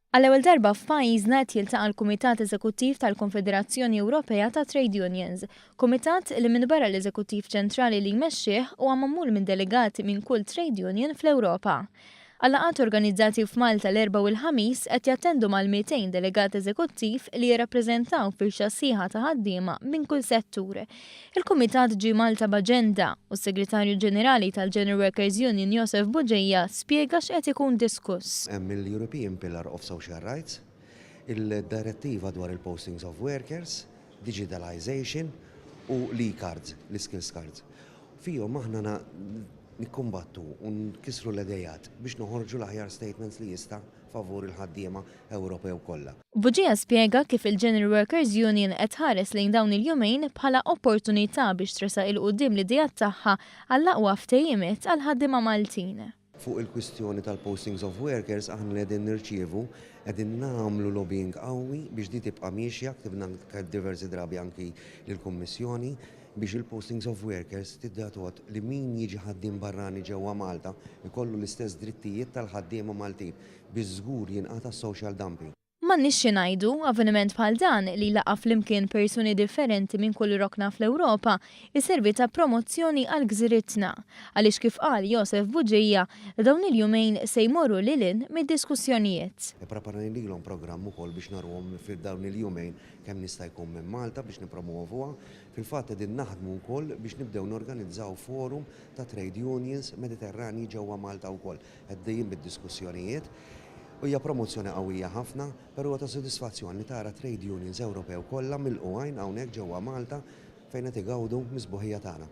Għall-ewwel darba f'pajjiżna qed jiltaqa' l-Kumitat Eżekuttiv tal-Konfederazzjoni Ewropea ta' Trade Unions. Kumitat li minbarra l-Eżekuttiv Ċentrali li jmexxih huwa magħmul minn delegati minn kull trade union fl-Ewropa. Għal-laqgħat organizzati f'Malta l-Erbgħa u l-Ħamis qed jattendu mal-200 delegat eżekuttiv li jirrappreżentaw firxa sħiħa ta' ħaddiema minn kull settur. Il-Kumitat ġie Malta b'aġenda u s-Segretarju Ġenerali tal-General Workers Union Josef Bugeja spjega x'qed ikun diskuss. Hemm il-European Pillar of Social Rights, il-Direttiva dwar il-Postings of Workers, Digitalisation u l-e-cards, l-e-skills cards. Fihom aħna nikkumbattu u nkissru l-idejat biex noħorġu l-aħjar statements li jista' favur il-ħaddiema Ewropew kollha. Bugeja spjega kif il-General Workers Union qed tħares lejn dawn il-jumejn bħala opportunità biex tressaq 'il quddiem l-ideat tagħha għall-aqwa ftehimiet għall-ħaddiema Maltin. Fuq il-kwistjoni tal-postings of workers aħna li qegħdin nirċievu, qegħdin nagħmlu lobbying qawwi biex di tibqa' miexja, ktibna diversi drabi anki lill-Kummissjoni biex il-postings of workers tibda tgħodd li min jiġi ħaddiem barrani ġewwa Malta jkollu l-istess drittijiet tal-ħaddiema Maltin biex żgur jinqata' s-social dumping. M'għandniex xi ngħidu, avveniment bħal dan, li jlaqqa' flimkien persuni differenti minn kull rokna fl-Ewropa, iservi ta' promozzjoni għal gżiritna. Għaliex kif qal Josef Bugeja, dawn il-jumejn se jmorru lil hinn mid-diskussjonijiet. Ippreparajnilhom programm ukoll biex naruhom f'dawn il-jumejn kemm nista' jkun minn Malta biex nippromwovuha. Fil-fatt qegħdin naħdmu wkoll biex nibdew norganizzaw forum ta' trade unions Mediterranji ġewwa Malta wkoll. Għaddejjin bid-diskussjonijiet u hija promozzjoni qawwija ħafna, però huwa ta' sodisfazzjon li tara trade unions Ewropew kollha milqugħin hawnhekk ġewwa Malta fejn qed igawdu mis-sbuħija tagħna.